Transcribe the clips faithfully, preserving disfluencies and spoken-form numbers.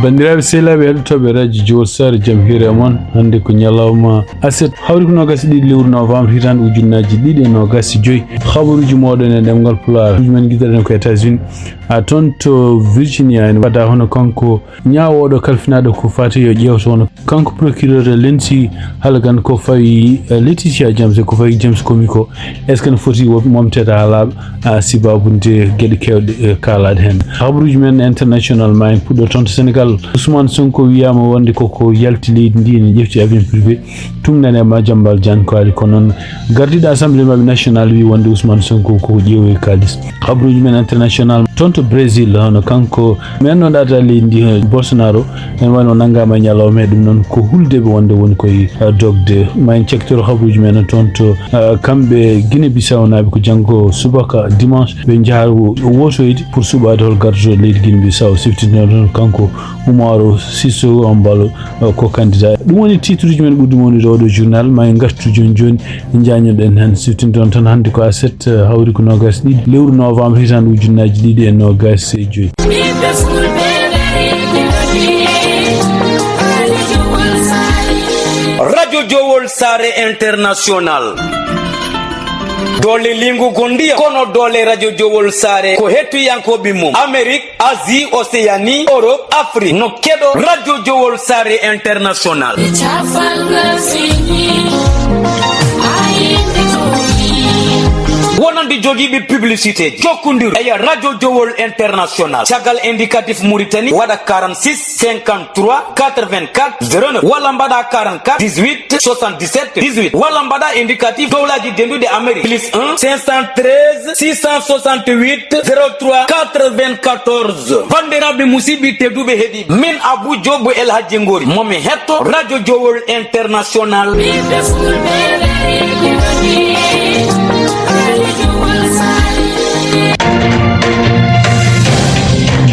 Banndiraaɓe sehilaaɓe heɗotooɓe radio Jowol Saare, jam hiire e mon. Hannde ko ñalawma aset, hawri ko noogas e ɗiɗi lewru novembre, hitaande ujunnaaji ɗiɗi e noogas e joy. Habaruuji mooɗon e ɗemngal Pulaar. Habaruuji men ngiɗuɗen ko États-Unis. A toon to Virginia, ene fada hono kanko ñaawooɗo kalfinaaɗo ko faati yo ƴeewto hono kanko procureur Lindsey Hogan ko fawi, eh, Letitia James e ko fawi James Comey ko. Est-ce que no foti wo-, momteede haa laaɓa, ah, sibaabu nde geɗe keewɗe, eh, kaalaaɗe heen? Habaruuji men international ma en puɗɗo toon to Sénégal. Ousmane Sonko wiyaama wonde koko yalti leydi ndi, ene ƴefti avion privé, tumnani e Madiambal Diagne ko ari. Ko noon gardiiɗo Assemblée maɓɓe national wi wonde Ousmane Sonko koko ƴeewoye kaalis. Habaruuji men international toon to Brésil, hono kanko men noon ɗaata leydi ndi, hono Bolsonaro, en wano nanngaama e ñalawma he, ɗum noon ko hulde ɓe wonde woni koye, eh, dogde. Ma en cektoro habaruuji men toon to, eh, kamɓe Guinée Bissau naaɓe, ko janngo subaka dimanche ɓe njaha wo-, wotoyde pour suɓaade hol gardoto leydi Guinée Bissau, siftinoɗo toon kanko Umaru Sissoco Embaló, eh, ko candidat. Ɗum woni titre uji men ɓurɗi mawnude oɗo journal. Ma en ngartu jooni jooni, njañoɗen heen, siftinde on tan hannde ko aset, eh, hawri ko noogas e ɗiɗi lewru novembre hitaande ujunnaaji ɗiɗi e noogas e joy. Radio Jowol Saare International. Doole lingu gondiya kono doole Radio Jowol Saare ko hettiyankooɓe mum. Amérique, Asie, Océanie, Europe, Afrique, no keɗo Radio Jowol Saare International. Wonande jogiiɓe publicité, jokkondir e Radio Jowol International. Caggal indicatif Mauritanie, waɗa quarante-six cinquante-trois quatre-vingt-quatre zéro neuf, walla mbaɗa quarante-quatre dix-huit soixante-dix-sept dix-huit, walla mbaɗa indicatif dowlaaji denduɗi Amérique, plus un cinq cent treize six cent soixante-huit zéro trois quatre-vingt-quatorze. Banndiraaɓe musidɓe tedduɓe heɗiiɓe, min Abou Diop El Hadji Ngori, mo mi hetto Radio Jowol International.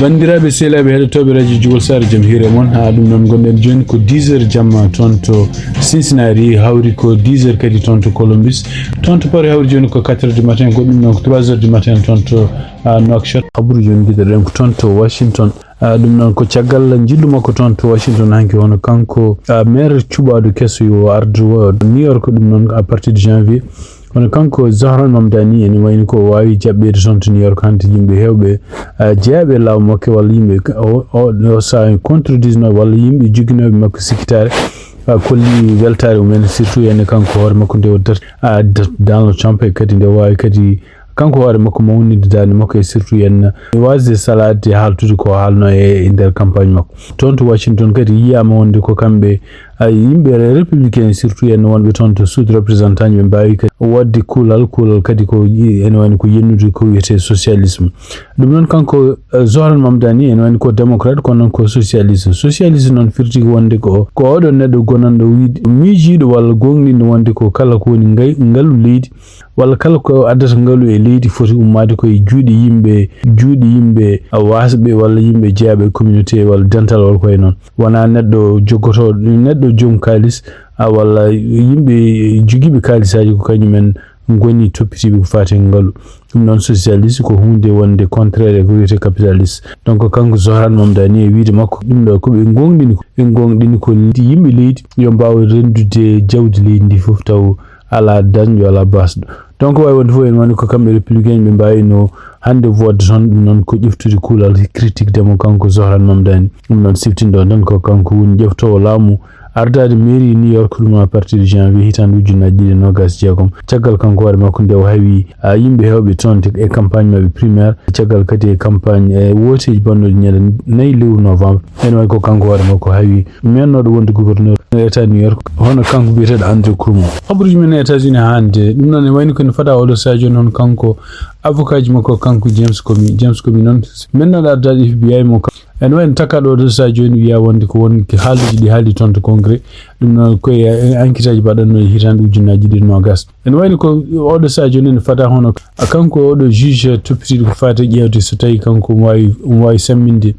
Banndiraaɓe sehilaaɓe heɗotooɓe radio Jowol Saare, jam hiire mon. Haa ɗum noon ngonɗen jooni ko dix heures jamma toon to Cincinnati, hawri ko dix heures kadi toon to Columbus. Toon to Paris hawri jooni ko quatre heures du matin, ko ɗum noon ko trois heures du matin toon to, ah, Nouakchott. Habaruuji men ngiɗuɗen ko toon to Washington. Ah, ɗum noon ko caggal njillu makko toon to Washington hanki, hono kanko, ah, maire cuɓaaɗo keso yo ardu, ah, New York, ɗum noon à partir de janvier. Hono kanko Zohran Mamdani ene wayni ko waawi jaɓɓeede toon to New York hannde yimɓe heewɓe, ah, jeyaaɓe e laamu makko walla yimɓe ka-, o, o, o saawi contredisnooɓe walla yimɓe joginooɓe makko sikkitaare, ah, kolli weltaare mumen, surtout ene kanko hoore makko nde o darti, ah, D-, Donald Trump e kadi nde waawi kadi kanko hoore makko mawninde daande makko e surtout en waasde salaade haaltude ko haalno e, e nder campagne makko. Toon to Washington kadi yiyaama wonde ko kamɓe, ay, yimɓe re-, républicain surtout en wonɓe toon to sud représentant ɓe mbaawi kadi waɗde kuulal, kuulal kadi ko yi-, ene wayno ko yennude ko wiyetee socialisme. Ɗum noon kanko, eh, Zohran Mamdani ene wayno ko démocrate kono noon ko socialiste. Socialiste noon firti ko wonde ko, ko oɗo neɗɗo gonanɗo wiide miijiiɗo walla goongɗinɗo wonde ko kala ko woni ngay-, ngalu leydi walla kala ko addata ngalu e leydi foti ummaade ko e juuɗe yimɓe, juuɗe yimɓe waasɓe walla yimɓe jeyaaɓe e communauté walla dental walla ko e noon. Wonaa neɗɗo jogoto, neɗɗo joom kaalis, a, walla yimɓe jogiiɓe kaalisaaji ko kañumen ngoni toppitiiɓe ko faati e ngalu. Ɗum noon socialiste ko huunde wonde contraire e ko wiyetee capitaliste. Donc kanko Zohran Mamdani e wiyde makko ɗum ɗo ko ɓe ngoongɗini ko, ɓe ngoongɗini ko yimɓe leydi yo mbaaw renndude jawdi leydi ndi fof taw alaa dañɗo, alaa baasɗo. Donc, waawi wonde fof, en woni ko kamɓe républicain ɓe mbaawino hannde vote toon, ɗum noon ko ƴeftude kuulal critique de mo kanko Zohran Mamdani. Ɗum noon siftinɗo tan ko kanko woni ƴeftoowo laamu ardaade mairie New York, ɗum à partir de janvier hitaande ujunnaaji ɗiɗi e noogas e jeegom. Caggal kanko hoore makko nde o hawi, a, yimɓe heewɓe toon te-, e campagne maɓɓe primaire, caggal kadi e campagne e wooteeji bannooɗi ñande nayi lewru novembre. Ene wayi ko kanko hoore makko hawi mennooɗo wonde gouverneur État New York, hono kanko biyeteeɗo Andrew Cuomo. Habaruuji men e États-Unis hannde, ɗum noon e wayni ko ene fada oɗo sahaa jooni, hono kanko avocat ji makko, kanko James Comey. James Comey noon, mennooɗo ardaade F B I mo ka-, ene wayno takkaɗo oɗo sahaa jooni wiya wonde ko won haalduuji ɗi haali toon to Congrès. Ɗum noon ko e enquête aji mbaɗanno e hitaande ujunnaaji ɗiɗi e noogas. Ene wayno ko oɗo sahaa jooni ene fada hono kanko oɗo juge toppitiiɗo ko faati e ƴeewde so tawi kanko omo waawi, omo waawi samminde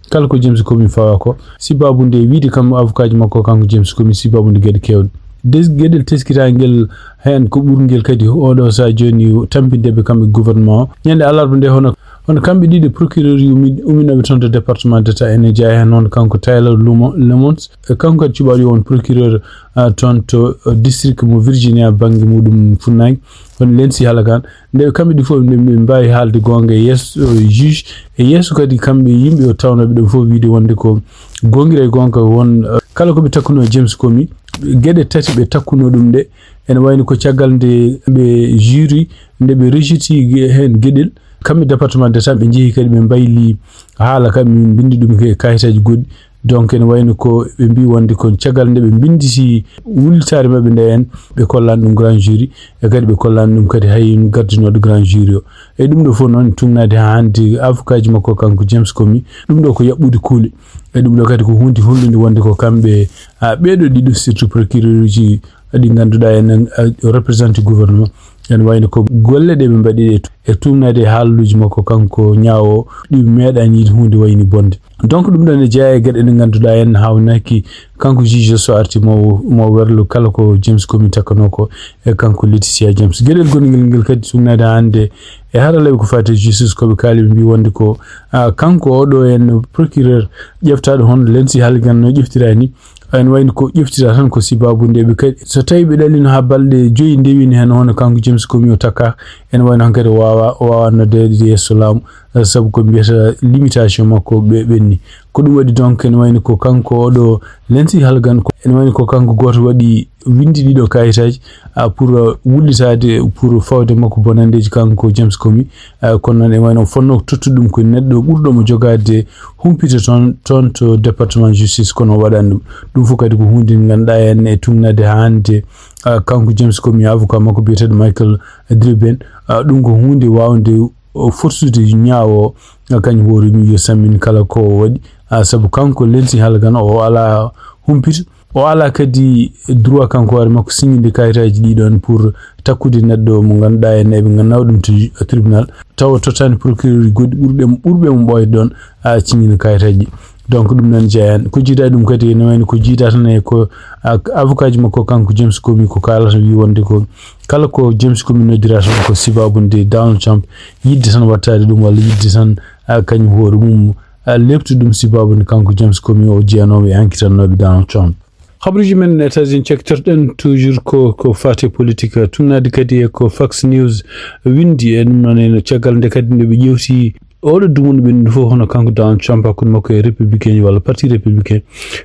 kala ko James Comey fawa ko, sibaabu nde wiide kam avocat ji makko kanko James Comey, sibaabu nde geɗe keewɗe. Des-, geɗel teskitaangel heen ko ɓurngel kadi oɗo sahaa jooni tampinde ɓe kamɓe gouvernement o. Ñande alarba nde hono, Kono kamɓe ɗiɗo procureur uminooɓe toon to département d'état, ene jeyaa heen noon kanko Tyler Lemons, e kanko kadi cuɓaaɗo yo won procureur toon to district mo Virginia bannge muɗum funnaange, kono Lindsey Hollagan. Nde kamɓe ɗi fof ɓe mbaawi haalde goonga e yeeso juge, e yeeso kadi kamɓe yimɓe o tawnooɓe ɗum fof wiide wonde ko goongira e goonga won kala ko ɓe takkunoo James Comey, geɗe tati ɓe takkunoo ɗum ɗe, ene wayno ko caggal nde ɓe jury nde ɓe rejeti heen geɗel, kamɓe département d'état ɓe njehi kadi ɓe mbayli haala ka, ɓe mbindi ɗum e kayitaaji goɗɗi. Donc ene wayno ko ɓe mbi wonde ko caggal nde ɓe mbinditi wullitaare maɓɓe nde en, ɓe kollani ɗum grand jury, e kadi ɓe kollani ɗum kadi hay gardinooɗo grand jury o. E ɗum ɗo fof noon tugnaade haa hannde avocat ji makko kanko James Comey, ɗum ɗo ko yaɓɓude kuule. E ɗum ɗo kadi ko huunde hullude wonde ko kamɓe, a, ɓeeɗo ɗiɗo surtout procureur uji ɗi ngannduɗaa enen, a, représenté gouvernement. Ene wayno ko golle ɗe ɓe mbaɗi e tu-, e tugnaade e haaluuji makko kanko ñaawo ɗi meeɗaani yiide huunde wayni bonde. Donc ɗum ɗon ne jeyaa e geɗe ɗe ngannduɗaa en haawnaki kanko juge so arti mo, mo werlo kala ko James Comey takkanoo ko e kanko Letitia James. Geɗel gonngel ngel kadi tugnaade hannde e haralleeɓe ko faati e justice ko ɓe kaali ɓe mbi wonde ko, a, kanko oɗo en procureur ƴeftaaɗo hono Lindsey Hollagan no ƴeftiraani, ene wayno ko ƴeftira tan ko sibaabu nde ɓe kadi so tawi ɓe ɗalino haa balɗe joyi ndewini heen hono kanko James Comey o takka, ene wayno hankadi o waawa, o waawa noddeede yeeso laamu, eh, sabu ko mbiyata limitation makko ɓe ɓenni. Ko ɗum waɗi donc ene wayno ko kanko oɗo Lindsey Hollagan ko ene wayno ko kanko gooto waɗi winndi ɗiɗo kayitaaji, a, pour, uh, wullitaade, pour fawde makko bonanndeeji kanko James Comey. A, kono noon e wayno o fotnoo tottude ɗum ko neɗɗo ɓurɗo mo jogaade humpito toon, toon to département justice, kono o waɗaani ɗum. Ɗum fof kadi ko huunde nde ngannduɗaa en e tugnaade haa hannde, a, kanko James Comey avocat makko biyeteeɗo Michael Dreeben, a, ɗum ko huunde waawnde o forsude ñaawo, a, kañum hoore mum yo sammin kala ko o waɗi, a, sabu kanko Lindsey Hollagan o alaa humpito. O alaa kadi droit kanko hoore makko signinde kayitaaji ɗi ɗon pour takkude neɗɗo mo ngannduɗaa en eɓe ngannduɗaa ɗum to tribunal, tawa tottaani procureur goɗɗi ɓurɓe, ɓurɓe mo ɓooyde ɗon, a, signinde kayitaaji ɗi. Donc ɗum noon jeyaani. Ko jiidaa ɗum kadi ene wayno ko jiidaa tan e ko, a, avocat ji makko kanko James Comey ko kaalata wi wonde ko kala ko James Comey noddira tan ko sibaabu nde Donald Trump yidde tan wattaade ɗum walla yidde tan, a, kañum hoore mum, a, leptu ɗum sibaabu nde kanko James Comey o jeyanoowo e enquêtannooɓe Donald Trump. Habaruuji men États-Unis cakkitorɗen toujours ko, ko faati politique, tugnaade kadi e ko Fox News winndi e ɗum noon e caggal nde kadi nde ɓe ƴeewti oɗo dumunde ɓe ɗum fof hono kanko Donald Trump hakkunde makko e républicain walla parti républicain.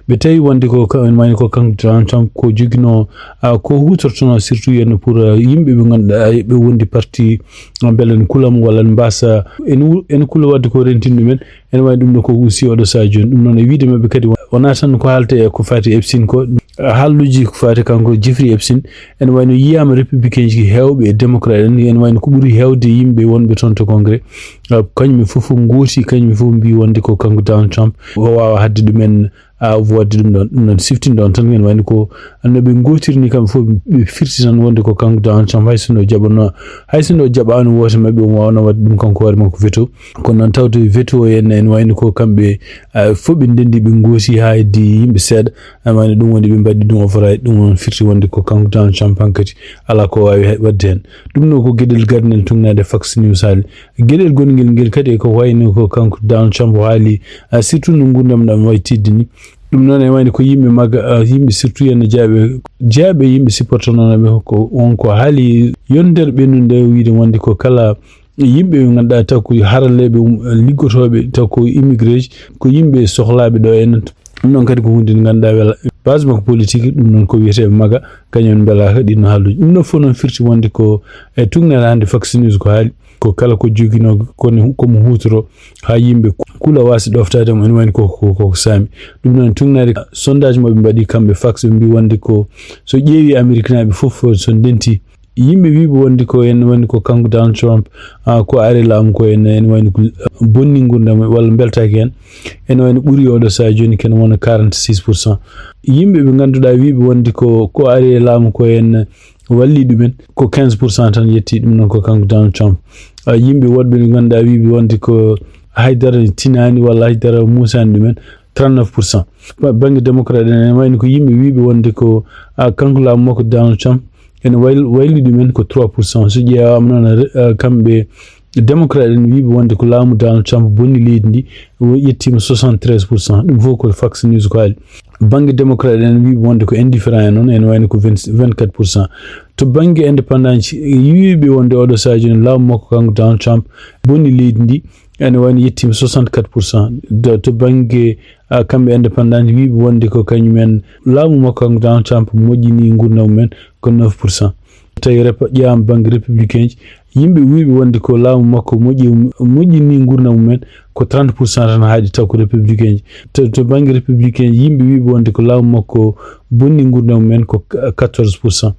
Ɓe tawi wonde ko ka-, ene wayno ko kanko Donald Trump ko joginoo, a, ko huutortonoo surtout yenno pour, a, yimɓe ɓe ngannduɗaa ɓe wondi parti, a, mbele ne kula mo walla ne mbaasa ene wu-, ene kula waɗde ko rentini ɗumen. Ene wayno ɗum ɗo ko aussi oɗo sahaa jooni. Ɗum noon e wiide maɓɓe kadi wonaa tan ko haalte e ko faati Epstein ko, haalluuji ko faati kanko Jeffrey Epstein. Ene wayno yiyaama républicain ji heewɓe e démocrate en, ene wayno ko ɓuri heewde yimɓe wonɓe toon to Congrès. Ah, kañum en fof ngooti, kañum en fof mbi wonde ko kanko Donald Trump o waawa haɗde ɗumen, a, waɗde ɗum ɗon. Ɗum noon siftin ɗon tan ene wayno ko no ɓe ngootiri ni kamɓe fof ɓe firti tan wonde ko kanko Donald Trump hay sinno jaɓano, hay sinno jaɓaano woote maɓɓe omo waawno waɗde ɗum kanko hoore makko veto. Kono noon tawde veto o en, ene wayno ko kamɓe, a, fof ɓe ndenndi ɓe ngooti haa heddi yimɓe seeɗa. Ene wayno ɗum woni ɓe mbaɗi ɗum override, ɗum on firti wonde ko kanko Donald Trump hankadi alaa ko waawi he-, waɗde heen. Ɗum noon ko geɗel garnel tugnaade Fox News haali. Geɗel gonngel ngel kadi e ko wayno ko kanko Donald Trump o haali, a, surtout no nguurndam ɗam wayi tiiɗde ni. Ɗum noon e wayno ko yimɓe maga, a, yimɓe surtout ene jaaɓe, jaaɓe yimɓe supportanooɓe ko won ko haali yontere ɓennude nde wiide wonde ko kala yimɓe ɓe ngannduɗaa taw ko haralleeɓe, um, liggotooɓe, taw ko immigré ji, ko yimɓe sohlaaɓe ɗo en. Ɗum noon kadi ko huunde nde ngannduɗaa wela base makko politique, ɗum noon ko wiyeteeɓe maga, kañum en mbelaaka ɗin no haaldude. Ɗum ɗo fof noon firti wonde ko e tugnere hannde Fox News ko haali, ko kala ko joginoo kono komo huutoro haa yimɓe kula waasi ɗoftaade mo, ene wayno ko, ko, ko, ko saami. Ɗum noon tugnaade sondage mo ɓe mbaɗi kamɓe Fox, ɓe mbi wonde ko so ƴeewi Ameriknaaɓe fof so ndenti, yimɓe wiiɓe wonde ko en woni ko kanko Donald Trump, ah, ko ari laamu ko en, en wayno ko bonni ngurdam walla mbeltaaki en. En wayno ɓuri oɗo sahaa jooni ken wona quarante-six pour cent. Yimɓe ɓe ngannduɗaa wiiɓe wonde ko, ko ari e laamu ko en walli ɗumen ko quinze pour cent tan yetti ɗum noon ko kanko Donald Trump. Ah, yimɓe woɗɓe ɓe ngannduɗaa wiiɓe wonde ko haydara tinaani walla haydara muusaani ɗumen trente-neuf pour cent. Ba-, bannge démocrate en, ene wayno ko yimɓe wiiɓe wonde ko, ah, kanko laamu makko Donald Trump ene wayl-, wayli ɗumen ko trois pour cent. So ƴeewaama noon, ah, kamɓe Démocrate en wiiɓe wonde ko laamu Donald Trump bonni leydi ndi, o yettiima soixante-treize pour cent. Ɗum fof ko Fox News ko haali. Bannge Démocrate en wiiɓe wonde ko indifférent en, noon ene wayno ko vingt, vingt-quatre pour cent. To bannge indépendant ji, wiiɓe wonde oɗo sahaa jooni laamu makko kanko Donald Trump bonni leydi ndi, ene wayno yettiima soixante-quatre pour cent. To bannge, ah, kamɓe indépendant wiiɓe wonde ko kañumen laamu makko kanko Donald Trump moƴƴini nguurndam mumen ko neuf pour cent. Tawi repa ƴeewaama bannge républicain ji, yimɓe wiiɓe wonde ko laamu makko moƴƴi, moƴƴini nguurndam mumen ko trente pour cent tan haaɗi taw ko républicain ji. To, to bannge républicain ji, yimɓe wiiɓe wonde ko laamu makko bonni nguurndam mumen ko quatorze pour cent.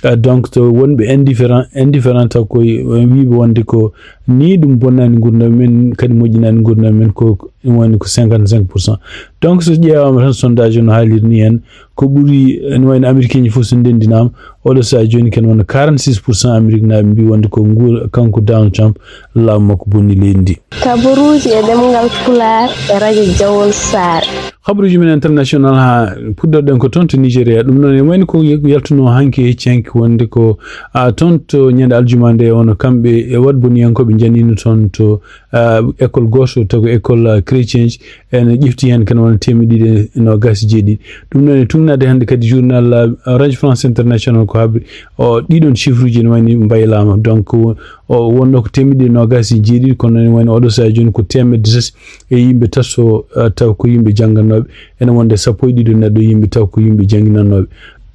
Ah, donc, to wonɓe indifférent, indifférent taw koye wiiɓe wonde ko ni ɗum bonnani nguurndam men, kadi moƴƴinani nguurndam men, ko ɗum woni ko cinquante-cinq pour cent. Donc, so ƴeewaama tan sondage o no haaliri ni en, ko ɓuri, ene wayno Américain ji fof so ndenndinaama, oɗo sahaa jooni ken wona quarante-six pour cent Amérique naaɓe mbi wonde ko nguur kanko Donald Trump laamu makko bonni leydi ndi. Kabaruuji e ɗemngal Pulaar e radio Jawol Saare. Kabaruuji men international haa puɗɗorɗen ko toon to Nigeria. Ɗum noon ene wayno ko yaltunoo hanki e hecci hanki wonde ko, ah, toon to ñande aljuma nde wonno kamɓe e waɗboniyankooɓe njanino toon to, ah, école gooto taw ko école, ah, chrétien ji. Ene ƴefti heen kene wona teemedde ɗiɗi e noogaas e jeeɗiɗi. Ɗum noon e tugnaade hannde kadi journal, ah, Radio France International ko habri o ɗiɗon chiffre uji ene wayni mbaylaama. Donc o wonno ko teemedde ɗiɗi e noogaas e jeeɗiɗi, kono ene wayno oɗo sahaa jooni ko teemedde tati e yimɓe tato, ah, taw ko yimɓe jannganooɓe. Ene wonde sappo e ɗiɗo neɗɗo yimɓe taw ko yimɓe jannginanooɓe.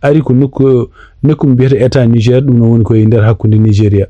Ari ko nokku, nokku mo mbiyata État Niger, ɗum no woni ko e nder hakkunde Nigeria.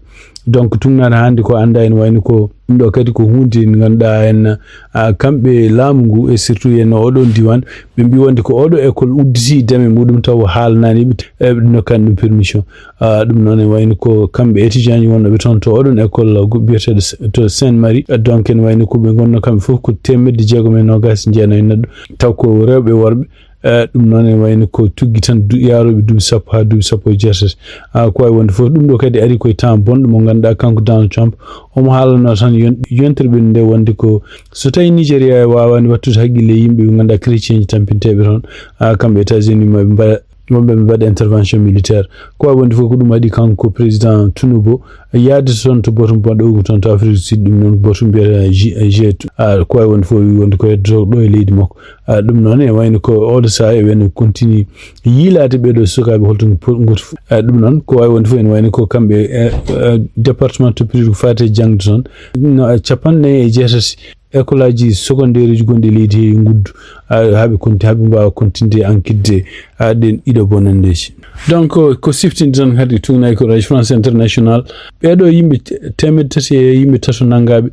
Donc tugnaade hannde ko annda ene wayno ko ɗum ɗo kadi ko huunde nde ngannduɗaa en, ah, kamɓe laamu ngu e surtout en oɗo diwan, ɓe mbi wonde ko oɗo école udditi deme muɗum taw haalanaani ɓe, eh, ɓe nokkaani ɗum permission. Ah, ɗum noon ene wayno ko kamɓe étudiant ji wonɓe toon to oɗon école gu-, biyeteeɗo S-, to Sainte Marie. Ah, donc ene wayno ko ɓe ngonno kamɓe fof ko teemedde jeegom e noogaas e jeenayi neɗɗo. Taw ko rewɓe e worɓe. Eh, ɗum noon ene wayno ko tuggi tan du-, yaarooɓe duuɓi sappo haa duuɓi sappo e jeetati. Ah, ko wayi wonde fof ɗum ɗo kadi ari koye temps bonɗo mo ngannduɗaa kanko Donald Trump. Omo haalano tan yon-, yontere ɓe nde wonde ko so tawi Nigeria waawaani wattude haqqille yimɓe ɓe ngannduɗaa chrétien ji tampinteeɓe toon, ah, kamɓe États-Unis maɓe mba-, wonɓe ɓe mbaɗa intervention militaire. Ko wayi wonde fof ko ɗum waɗi kanko président Tinubu yaade toon to boto mbaɗo toon to Afrique du Sud, ɗum noon boto mbiyata G-, G deux. Ah, ko wayi wonde fof wi wonde ko heddoto ɗo e leydi makko. Ah, ɗum noon ene wayno ko oɗo sahaa eɓen continue yiilaade ɓeɗo sukaaɓe holto ngoti fof. Ah, ɗum noon ko wayi wonde fof ene wayno ko kamɓe, eh, eh, département to privé ko faate jangde toon. No, eh, capanɗe nayi e jeetati école aji secondaire uji gonɗi e leydi he nguddu, ah, haaɓe conti-, haaɓe mbaawa continude enquête de, ah, ɗen ɗiɗo bonanndeeji. Donc, ko siftinde tan kadi tugnaade ko Radio France International. Ɓeɗo yimɓe te-, teemedde tati e yimɓe tato nanngaaɓe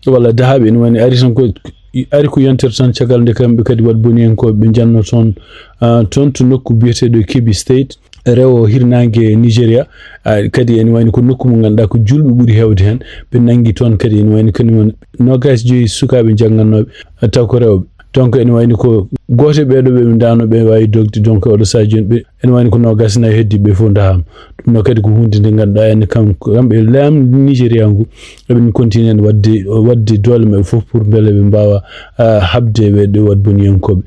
walla dahaaɓe ene wayno ari tan ko, ari ko yontere tan caggal nde kamɓe kadi waɗboniyankooɓe ɓe njanno toon, ah, toon to nokku biyeteeɗo Kebbi State. Rewo hirnaange Nigeria, ah, kadi ene wayno ko nokku mo ngannduɗaa ko juulɓe ɓuri heewde heen. Ɓe nanngi toon kadi ene wayno kañum en noogaas e joyi sukaaɓe janngannooɓe, ah, taw ko rewɓe. Donc ene wayno ko gooto e ɓeeɗo ɓe ɓe ndaano ɓe waawi dogde. Donc oɗo sahaa jooni ɓe ene wayno ko noogaas e nayi heddi ɓe fof ndahaama. Ɗum ɗo kadi ko huunde nde ngannduɗaa ene kam-, kamɓe laamu Nigeria ngu eɓen continue en waɗde, waɗde doole maɓɓe fof pour mbele ɓe mbaawa, ah, haɓde e ɓeeɗo waɗboniyankooɓe.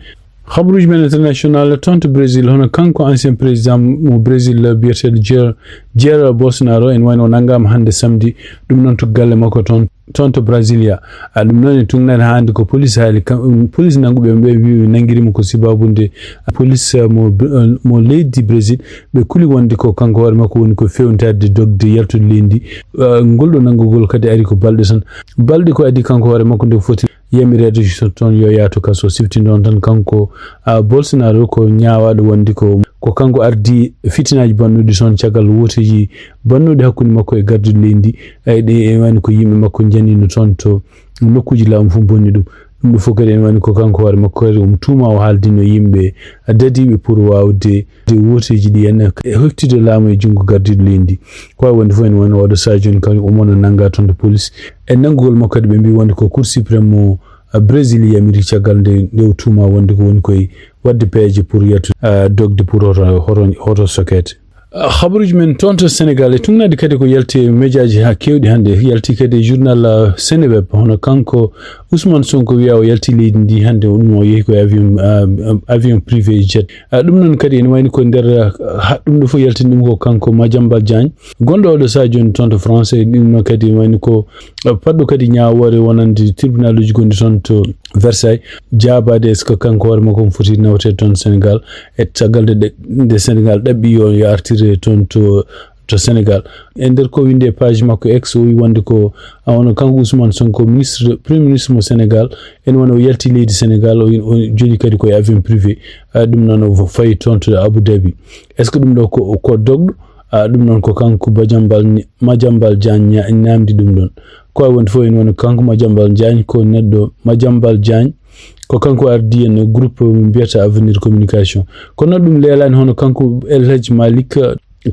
Habaruuji men international, toon to Brésil, hono kanko ancien président mo Brésil biyeteeɗo Jair, Jair Bolsonaro, ene wayno o nanngaama hannde samedi, ɗum noon to galle makko toon, toon to Brasilia. Ah, ɗum noon e tugnaade hannde ko police haali, kam, police nannguɓe ɓe mbi nanngirimo ko sababu nde police, ah, mo, ah, mo leydi Brésil, ɓe kuli wonde ko kanko hoore makko woni ko fewnitaade dogde yaltude leydi ndi. Ah, ngol ɗo nanngugol kadi ari ko balɗe tan. Balɗe ko adii kanko hoore makko nde foti yamireede toon yo yahtu kaso. Sifti noon tan kanko, ah, Bolsonaro ko ñaawaaɗo wonde ko, ko kanko ardii fitinaaji bannuɗi toon caggal wooteeji bannuɗi hakkunde makko e garduɗo leydi ndi. Ay, ɗe, e wayno ko yimɓe makko njanino toon to nokkuuji laamu fof bonni ɗum. Ɗum ɗo fof kadi ene wayno ko kanko hoore makko kadi omo tuuma o haaldino yimɓe dadiiɓe pour waawde de wooteeji ɗi en e heftude laamu e junngo gardiiɗo leydi ndi. Ko wayi wonde fof ene wayno oɗo sahaa jooni kañum omo no nanngaa toon to police. E nanngugol makko kadi ɓe mbi wonde ko Cour suprême mo, ah, Brésil yamiri caggal nde, nde o tuuma wonde ko woni koye waɗde peeje pour yaltu, ah, dogde pour hoto, hoto, hoto sokete. Ah, habaruuji men toon to Sénégal e tugnaade kadi ko yalti e mejaaji haa keewɗi hannde. Yalti kadi e journal, ah, Seneweb, hono kanko Ousmane Sonko wiya o yalti leydi ndi hannde, o ɗum o yehi ko e avion, ah, avion privé jet. Ah, ɗum noon kadi ene wayni ko nder, ah, ha-, ɗum ɗo fof yaltini ɗum ko kanko Madiambal Diagne, gonɗo oɗo sahaa jooni toon to France. Ɗum noon kadi ene wayni ko, ah, paɗɗo kadi ñaawoore wonande tribunal uji gonɗi toon to Versailles, jaabaade est-ce que kanko hoore makko omo foti nawde toon Sénégal, e caggal nde, nde Sénégal ɗaɓɓi yo, yo artire toon to to Sénégal. E nder ko winde e page makko X, o wi wonde ko, a, wano kanko Ousmane Sonko, ministre, premier ministre mo Sénégal, ene wano o yalti leydi Sénégal, o, o joli kadi ko e avion privé. A, ɗum noon o fayi toon to Abu Dhabi. Est-ce que ɗum ɗo ko, ko dogɗo? A, ɗum noon ko kanko Badiambal, Madiambal Diagne ña-, ñaamdi ɗum ɗon. Ko wawi wonde fof ene wano kanko Madiambal Diagne ko neɗɗo, Madiambal Diagne ko kanko ardi en groupe mbiyata Avenir Communication. Kono ɗum leelaani hono kanko El Hadj Malick,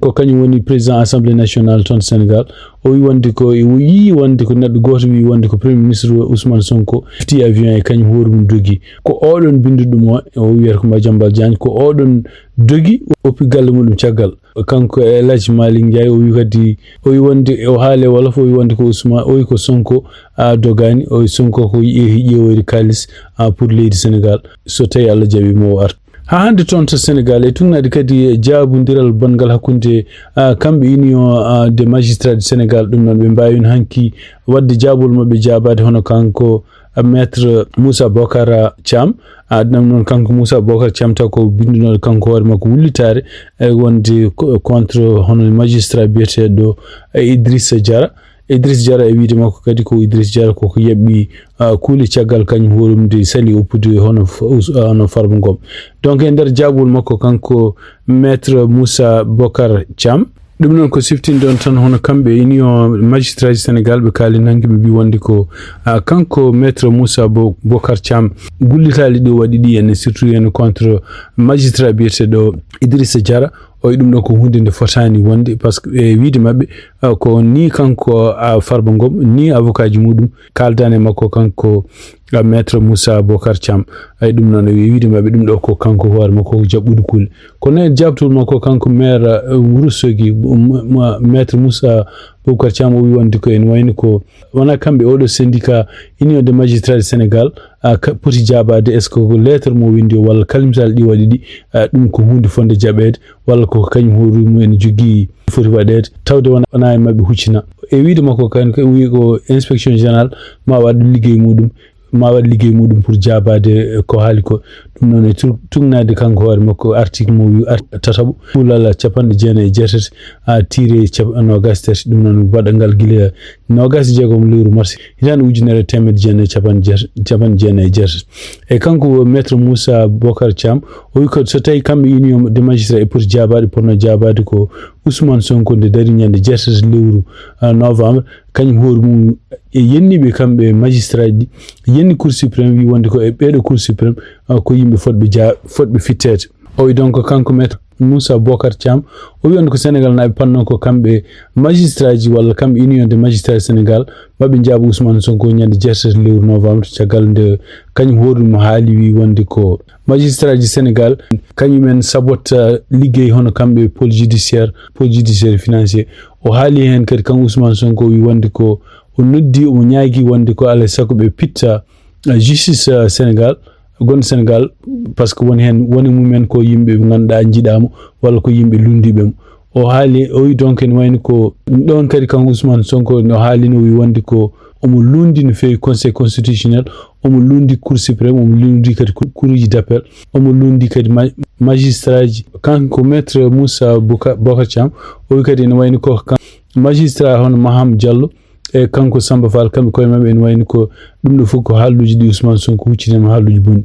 ko kañum woni président Assemblée nationale toon Sénégal. O wi wonde ko, o yii wonde ko neɗɗo gooto wi wonde ko Premier ministre Ousmane Sonko fti avion e kañum hoore mum dogi. Ko oɗon binndi ɗum o, o wiyata ko Madiambal Diagne, ko oɗon dogi, oppi galle muɗum caggal. Kanko e El Hadj Malick Ndiaye, o wi kadi, o wi wonde, o haali e wolof, o wi wonde ko Ousmane, o wi ko Sonko, a, dogaani, o wi Sonko ko ƴe-, ƴeewoyde kaalis, a, pour leydi Sénégal, so tawi Allah jaɓi mo o arta. Ha hannde toon to Sénégal, e tugnaade kadi jaabondiral bonngal hakkunde, a, kamɓe Union, a, des magistrats du Sénégal, ɗum noon ɓe mbaawi hanki waɗde jaabol maɓɓe jaabaade hono kanko, a, Maître Moussa Bocar Thiam. A, ɗum noon kanko Moussa Bocar Thiam taw ko binndunooɗo kanko hoore makko wullitaare, e wonde ko-, contre hono magistrat biyeteeɗo, e, Idrissa Diarra. Idrissa Diarra e wiyde makko kadi ko Idrissa Diarra koko yaɓɓi, a, kuule caggal kañum hoore mum nde sali oppude hono f-, us-, a, hono Farba Ngom. Donc e nder jaabol makko kanko Maître Moussa Bocar Thiam, ɗum noon ko siftinɗon tan hono kamɓe Union Magistrat ji Sénégal ɓe kaali nanki ɓe mbi wonde ko, a, kanko Maître Moussa Bo-, Bocar Thiam gullitaali ɗo waɗi ɗi en surtout en contre magistrat biyeteeɗo Idrissa Diarra. O wi ɗum ɗon ko huunde nde fotaani wonde, par ce que e wiyde maɓɓe, a, ko ni kanko, a, Farba Ngom, ni avocat ji muɗum kaaldaani e makko kanko, a, Maître Moussa Bocar Thiam. Ay ɗum noon e wiyde maɓɓe ɗum ɗo ko kanko hoore makko ko jaɓɓude kuule. Kono e jaabtol makko kanko maire, a, Wuro Sogi, mo-, mo-, Maître Moussa Bocar Thiam o wi wonde ko ene wayni ko wona kamɓe oɗo syndicat Union des magistrats du Sénégal, a, ka-, poti jaabaade, est-ce que ko lettre mo windi o walla kalimsal ɗi waɗi ɗi, a, ɗum ko huunde fonde jaɓeede walla ko kañum hoore mum ene jogii foti waɗeede, tawde wona, wona e maɓɓe huccina. E wiyde makko kan ko wi ko inspection générale ma waɗ liggey muɗum, ma waɗ liggey muɗum pour jaabaade, e, ko haali ko. Ɗum noon e tu-, tugnaade kanko hoore makko article mo wi art-, tataɓo, kuulal capanɗe jeenayi e jeetati, a, tiire cap-, noogas tati, ɗum noon waɗa ngal gila noogas e jeegom lewru mars, hitaande ujunere e teemedde jeenayi e capanɗe jeet-, capanɗe jeenayi e jeetati. E kanko Maître Moussa Bocar Thiam, o wi ko so tawi kamɓe Union des magistrats e poti jaabaade, potno jaabaade ko Ousmane Sonko nde dari ñande jeetati lewru, a, novembre, kañum hoore mum e yenniiɓe kamɓe magistrat ji, yenni Cour suprême, wi wonde ko e ɓeeɗo Cour suprême, a, ko yimɓe fotɓe jaa-, fotɓe fitteede. O wi donc kanko Maître Moussa Bocar Thiam, o wi wonde ko Sénégal naaɓe panno ko kamɓe magistrat ji walla kamɓe Union des magistrats Sénégal, maɓe njaaba Ousmane Sonko ñande jeetati lewru novembre, caggal nde kañum hoore mum haali wi wonde ko magistrat ji Sénégal, kañumen sabota liggey hono kamɓe pôle judiciaire, pôle judiciaire financier. O haali heen kadi kanko Ousmane Sonko wi wonde ko o noddi, omo ñaagi wonde ko alaa e sago ɓe pitta, a, justice, a, Sénégal, gonɗo Sénégal, par ce que woni heen, woni mumen ko yimɓe ɓe ngannduɗaa njiɗaama walla ko yimɓe lunndiiɓe mo. O haali, o wi donc ene wayni ko ɗum ɗoon kadi kanko Ousmane Sonko no haalino wi wonde ko omo lundi no feewi Conseil constitutionnel, omo lundi Cour suprême, omo lundi kadi cou-, cour uji d'appel, omo lundi kadi ma-, magistrat ji. Kanko Maître Moussa Bouka-, Bocar Thiam, o wi kadi ene wayni ko kan-, magistrat hono Maham Diallo, e kanko Samba Fall, kamɓe koye maɓɓe ene wayni ko ɗum ɗo fof ko haalluuji ɗi Ousmane Sonko huccini ma haalluuji bonɗi.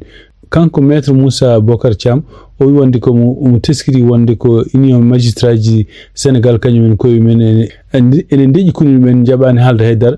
Kanko Maître Moussa Bocar Thiam, o wi wonde ko mo, omo teskiri wonde ko Union Magistrat ji Sénégal kañum en koye men ene, ene, ene ndeƴi kunu men njaɓaani haalde hay dara.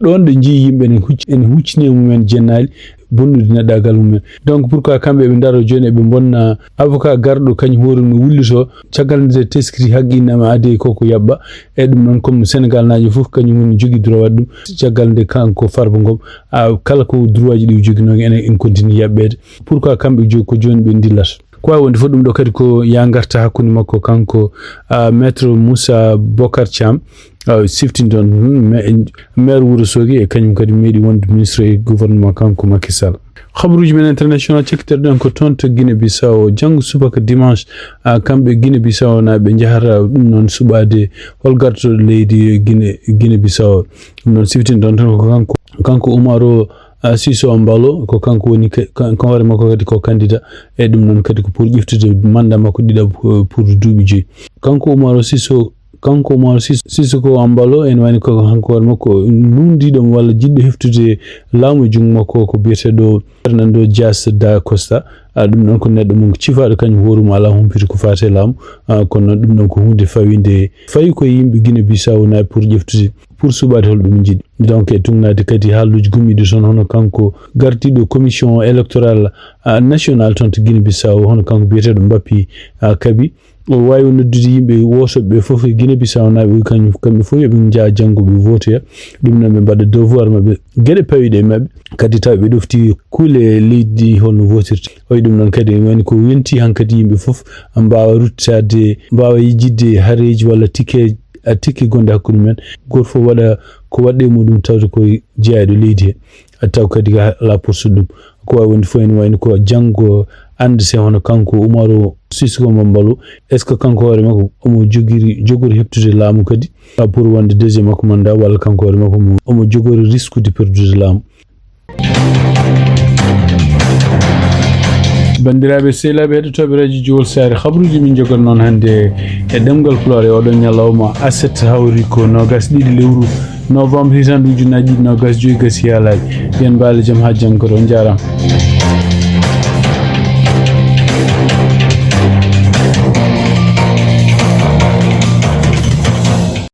Ɗoon ɗo njii yimɓe ene hucc-, ene huccini e mumen jennaali bonnude neɗɗaagal mumen. Donc pourquoi kamɓe ɓe ndaro jooni eɓe mbonna avocat garɗo kañum hoore mum no wullito caggal nde teskiri haqqille ma ade koko yaɓɓa. E ɗum noon comme Sénégal naajo fof kañum woni jogii droit waɗde ɗum caggal nde kanko Farba Ngom, a, kala ko droit ji ɗi o joginoo ene, en continue yaɓɓeede. Pourquoi kamɓe jo-, ko jooni ɓe ndillata? Ko wawi wonde fof ɗum ɗo kadi ko ya ngarta hakkunde makko kanko, a, Maître Moussa Bocar Thiam Aw, siftin ɗon, hmm, me-, maire Wuro Soogi e kañum kadi meeɗi wonde ministre e gouvernement kanko Macky Sall. Habaruuji men international cekkitorɗen ko toon to Guinée Bissau. Janngo subaka dimanche, a, kamɓe Guinée Bissau naaɓe njahata ɗum noon suɓaade hol gartoɗo leydi Guinée, Guinée Bissau. Ɗum noon siftin ɗon tan ko kanko, kanko Umaro, a, Siso Ambalo, ko kanko woni ka-, ka-, ka hoore makko kadi ko candidat. E ɗum noon kadi ko pour ƴeftude mandat makko ɗiɗaɓo, eh, pour duuɓi joyi. Kanko Umaro Siso, kanko Umaro Sis-, Sisoko Ambalo, ene wayno ko kanko hoore makko lunndiiɗo mo walla jiɗɗo heftude laamu e junngo makko ko biyeteeɗo Fernando Dias da Costa. A, ɗum noon ko neɗɗo mum cifaaɗo kañum hoore mum alaa humpito ko faati e laamu. A, kono noon ɗum ɗoon ko huunde fawinde fayi ko e yimɓe Guinée Bissau naaɓe pour ƴeftude, pour suɓaade hol ɓe min njiɗi. Donc e tugnaade kadi haalluuji gummiiɗi toon hono kanko gardiiɗo commission électorale, a, nationale toon to Guinée Bissau, hono kanko biyeteeɗo Mbappi, a, Kabi. O waawi noddude yimɓe wootooɓe ɓe fof e Guinée Bissau naaɓe, kañum, kamɓe fof yo ɓe njah janngo ɓe vootoya. Ɗum noon ɓe mbaɗa devoir maɓɓe, geɗe pawiɗe e maɓɓe. Kadi tawa ɓe ɗofti kuule leydi holno vootirta. Wayi ɗum noon kadi woni ko wenti hankadi yimɓe fof mbaawa ruttaade, mbaawa yejjitde hareeji walla tikke, a, tikke gonɗe hakkunde men. Gooto fof waɗa ko waɗɗe muɗum tawde ko jeyaaɗo leydi he. A, taw kadi ka la poursuite ɗum. Ko waawi wonde fof ene wayno ko janngo anndete hono kanko Umaru Sissoco Embaló. Est-ce que kanko hoore makko omo jogiri, jogori heɓtude laamu kadi? A, pour wonde deuxième makko mandat walla kanko hoore makko omo, omo jogori risquede perdude laamu? Banndiraaɓe sehilaaɓe heɗotooɓe Radio Jowol Saare, habaruuji min njogan noon hannde e ɗemngal Pulaar e oɗo ñalawma aset hawri ko noogas ɗiɗi lewru novembre hitaande ujunnaji ɗiɗi noogas joyi gasi yaalaaji. Yen mbaale jam haa janngo kadi, on njaaraama.